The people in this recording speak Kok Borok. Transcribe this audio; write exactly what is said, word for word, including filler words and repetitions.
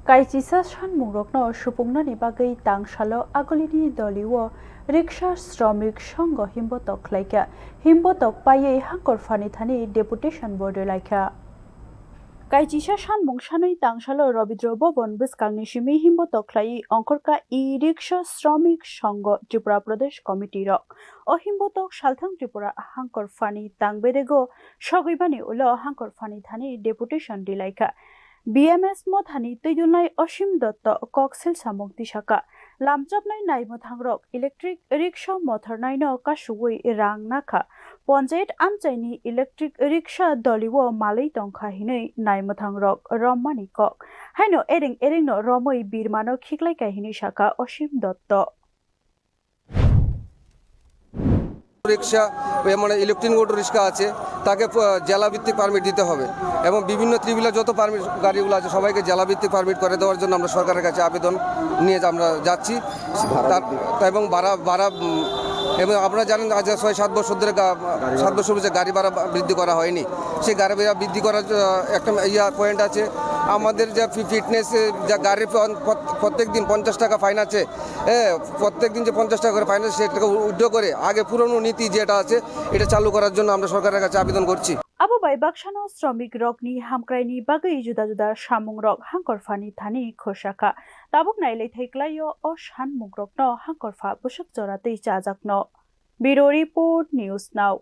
Kaichisa sanmungrokno supungnani bagwi tangsalo agulini dolio Riksha Shromik Songho himbotok khlaikha. Himbotok paiwi hangkor phani thani deputation bo rwlaikha. Kaichisa sanmung sanwi tangsalo Rabindra Bhavan bwskangni simi himbotok khlaiwi ongkhorkha E-Riksha Shromik Songho Tripura Pradesh Committee rok. O himbotok salthang Tripura hangkor phani tang bedego sogwibani ulo hangkor phani thani deputation rwlaikha. B M S mothani twidulnai Osim Dotto kok selsamung tisakha. Lamchapnai naimwthangrok electric rickshaw mothornaino kasugwi rang nakha. Ponchayat amchaini electric rickshaw dolio malwi tongkha hinwi naimwthangrok rommani kok. Haino ereng erengno romwi birmano khiklaikha hinwi sakha Osim Dotto. রিক্সা, যেমন electric auto rickshaw আছে, তাকে প-, জেলাভিত্তিক পারমিট দিতে হবে এবং বিভিন্ন ত্রিপুরা যত পারমিট গাড়িগুলো আছে সবাইকে জেলাভিত্তিক পারমিট করে দেওয়ার জন্য আমরা সরকারের কাছে আবেদন নিয়ে আমরা যাচ্ছি। তার এবং ভাড়া ভাড়া উম, এবং আপনারা জানেন আজ ছয় সাত বছর ধরে গা- সাত বছর হচ্ছে গাড়ি ভাড়া বৃদ্ধি করা হয়নি। সেই গাড়ি ভাড়া বৃদ্ধি করার আহ, একটা ইয়া পয়েন্ট আছে। আমাদের যে ফি- ফিটনেস এ, যা গাড়ির পন- প্রত- প্রত্যেক দিন পঞ্চাশ টাকা ফাইন আছে, হ্যাঁ, প্রত্যেক দিন যে পঞ্চাশ টাকা করে ফাইন আছে সেটাকে উইথড্র করে আগে পুরনো নীতি যেটা আছে এটা চালু করার জন্য আমরা সরকারের কাছে আবেদন করছি। Abo bai baksano sromik rokni hamkraini bagwi juda juda samungrok hangkor phani thani khosakha. Tabuk nailai thai klaio o sanmungrokno hangkor pha bwswk jora tei chajakno. Bureau Report, News Now.